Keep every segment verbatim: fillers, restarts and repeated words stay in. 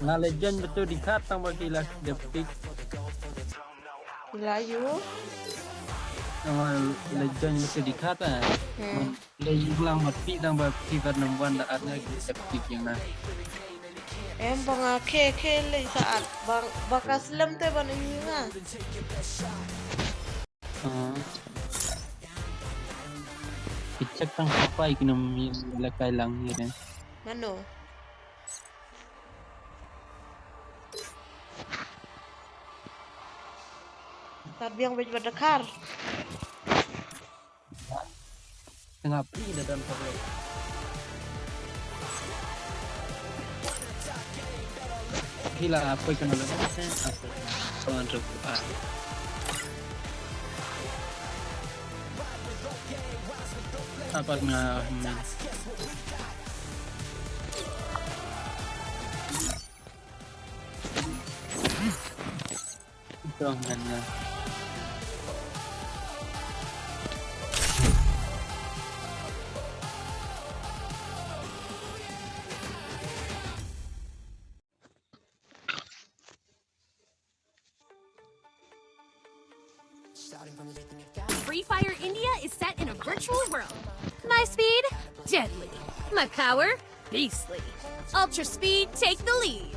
Nga la join ba tu di khat tang ba ki la dep pick. Ki la ïoh. Nga la join ba tu di khat ah. Hmm. La ïoh lang ba pick tang ba ki bat number one da at nga ki dep pick ïa nga. Em ba nga khe khe lei sa at ba ba ka slem te ban ïa nga. Ah. Ki check tang safai ki nam ïa la kai lang ïa de. Mano? Tat biang bej ba da khar. Tengah pli da don problem. Gila apa kena lepas eh? Apa kena? Soalan tu ah. Apa kena men? Ito ang ganda. Free Fire India is set in a virtual world. My speed, deadly. My power, beastly. Ultra speed, take the lead.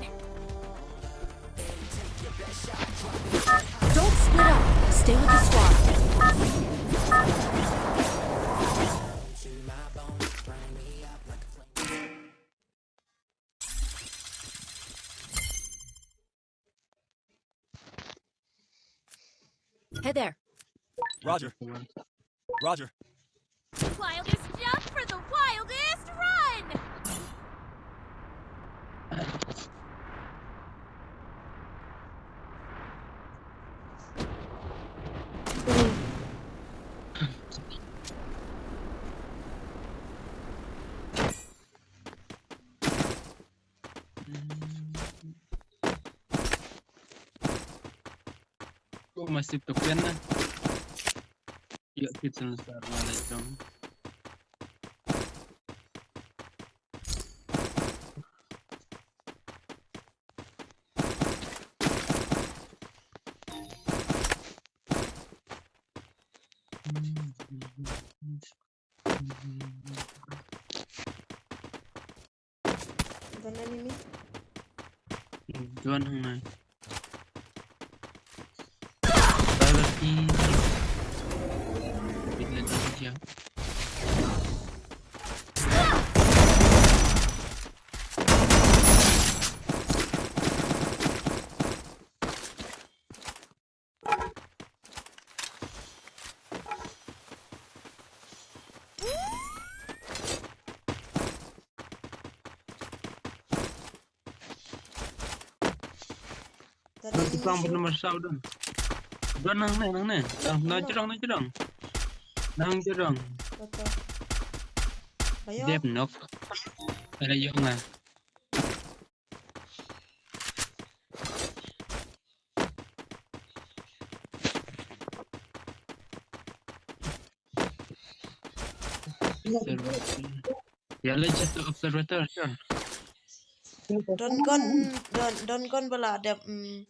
Don't split up. Stay with the squad. Hey there. Roger. Roger. Wildest jump for the wildest run! Ko masih token na. Ïa, kita sar ma la jong. Don enemy. Don hangne. Bye bye. Bit le don jam. Don tukang bernama Saudon. Don nang ne, nang ne. Nang, nang jerong, nang jerong. Nang jerong. Betul. Ayo. Dep nok. Ada yong ah. Observator. Ya, let's just observator, sure. Don gun, don, don gun bala dep, mm,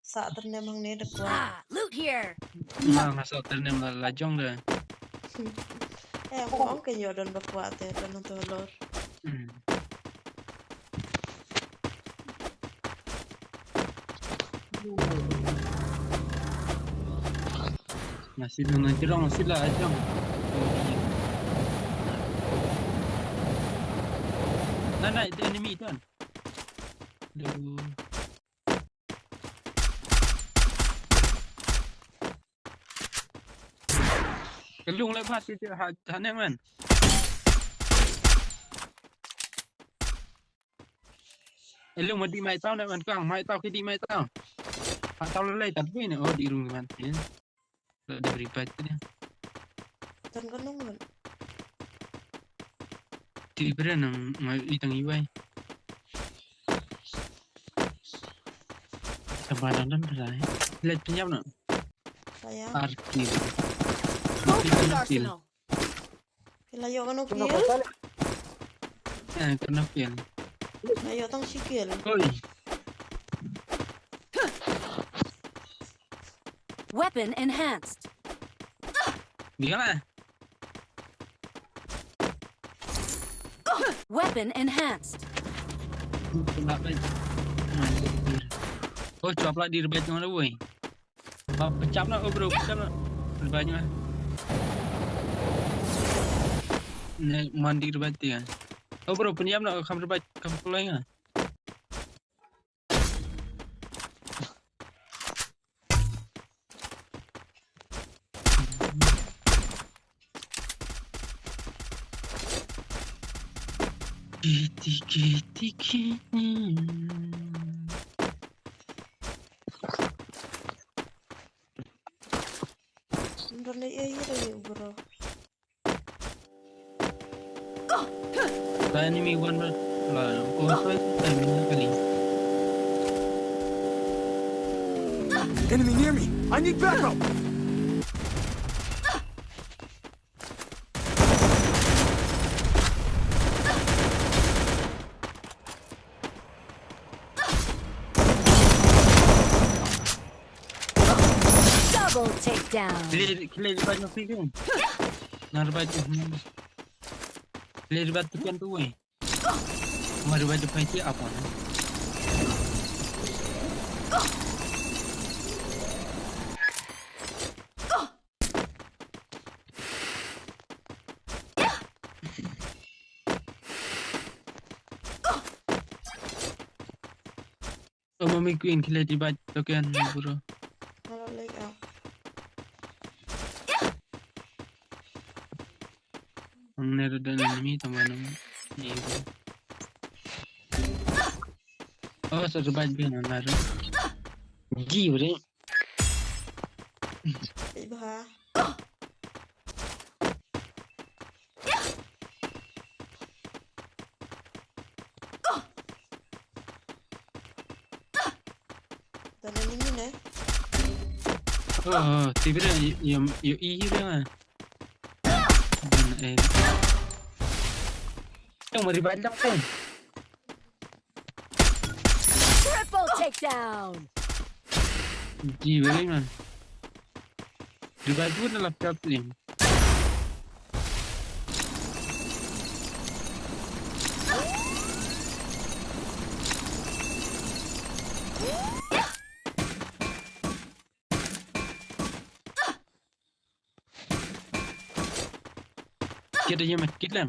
sa ternem hangne da kwah. Ah, loot here. Ma, ma sa ternem la, la jong da. Eh, aku ong ke yo don ba kwah te, don tu lor. Hmm. Masih nang nang jerong, masih lah ajang. Nah, nah, itu enemy tuan. Aduh. Kalung le bas ite ha, ha neng man. Elung ma di mai tau ne man kang, mai tau ki di mai tau. Ha tau le lai tat bui ne, oh di rung man. La da bri pat ne. Tan ka nung man. Ti bra nang mai i tang i wai. Sabar dan dan bra. Let penyap na. Saya. Arki. Go for the arsenal. Ki la ïoh kano kill? Eh, kena kill. Ayo, tang shi kill. Oi. Weapon enhanced. Dia lah. Weapon enhanced. Kena baik. Oh, cuap lah di rebet ngan woi. Ba pecap lah, oh bro, pecap lah. Rebet ngan. Ni mandi rebet dia. Oh bro, penyam lah, kam rebet, kam pulai ngan. Kiti, kiti, kiti. Bro, ni eh, eh, bro. The enemy one bar. Lah, ko so enemy na kali. Enemy near me. I need backup. Double takedown. Clear, clear revive na free kan. Na revive tu. Clear revive tu kan tu weh. Ma revive tu fight apa na? Oh, Mami Queen, kila di bat token bro. Hello, like, ah. Ang nero dan enemy, tama naman. Ni bro. Oh, sa revive din ang laro. Di, bro. Iba. Dale ni mine. Oh, oh, ti bira yo yo i bira. Dale eh. Yang mari bandang kan. Triple takedown. Di bira man. Di baju na laptop ni. Kita je mat kilam.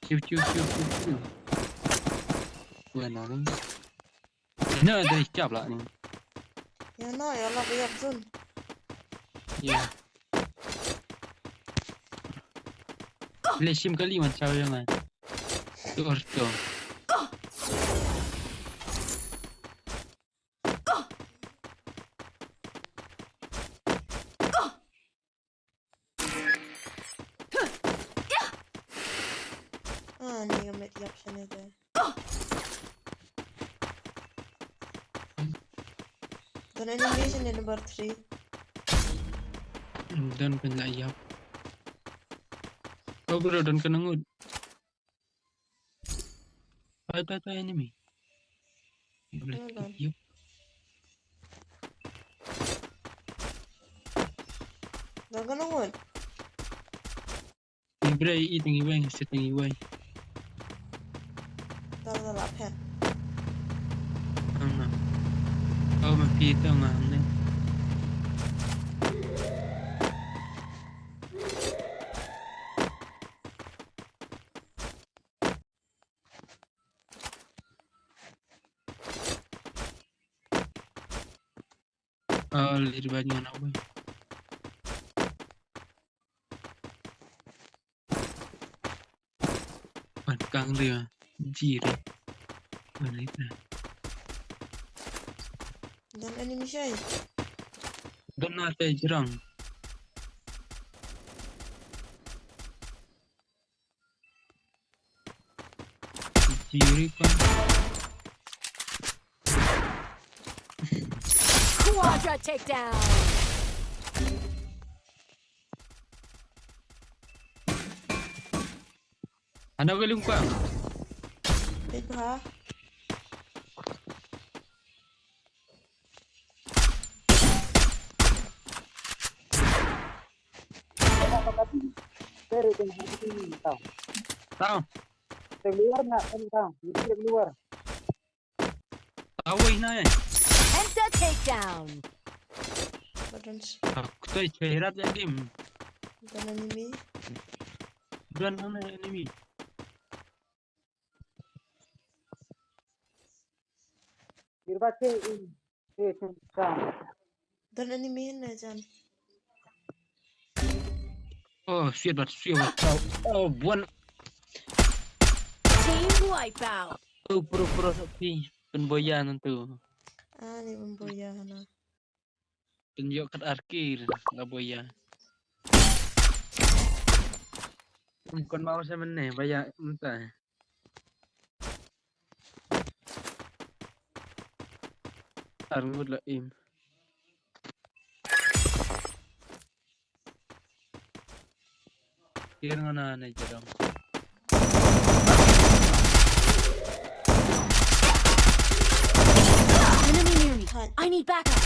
Ciu ciu ciu ciu ciu. Weh na ni. Na dei chap lah ni. Ya na ya lah ya zun. Ya. Le shim kali man chaw yang ai. Tu or tu. Ah, ni ka met yap shane de. Don animation ni number three. Don pynlah yap. Oh bro, don ka ngut. Ai, tai, tai, enemy. Yup. Dah kena ngut. Ibrah i tang iweng, si tang iweng. Dah, dah lah, pen. Ang na. Oh, ma pi tang ang ne. Ah, liri bad ngan awei. Wan kang ri ma. Ji ri. Wan ri na. Don enemy shai. Don na te jrong. Yuri pa. Quadra takedown. Hana ka lungkang. Peit bha. Tang. Tang luar na, tang. Tang luar. Awoi na eh. Enter takedown. Buttons. Aku tu cherat ya game. Bukan enemy. Bukan enemy. Kirba che in. Che che. Don enemy na jan. Oh, shit, but shit, but oh, oh, one. Team wipeout. Oh, pro, pro, sa pi. Pynboya nantu. Ah, ni pynboya na. Pynjok kat arkir, la boya. Kon mau sa mene, baya, mentah. Arngut la im. Kir ngana ne jadong. Enemy near me. I need backup.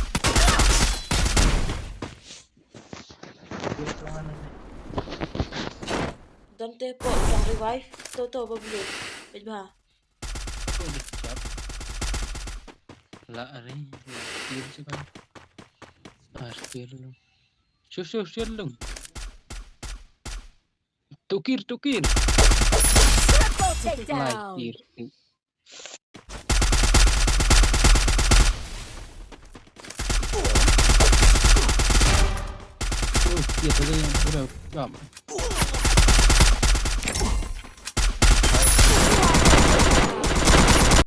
Don te po, don revive. To, to, bablu. Peit bha. La ari, la kir se kan. Ar kir lu. Shu shu shu lu. Tukir tukir. Triple takedown. Lai kir. Oh, dia tadi yang udah jam.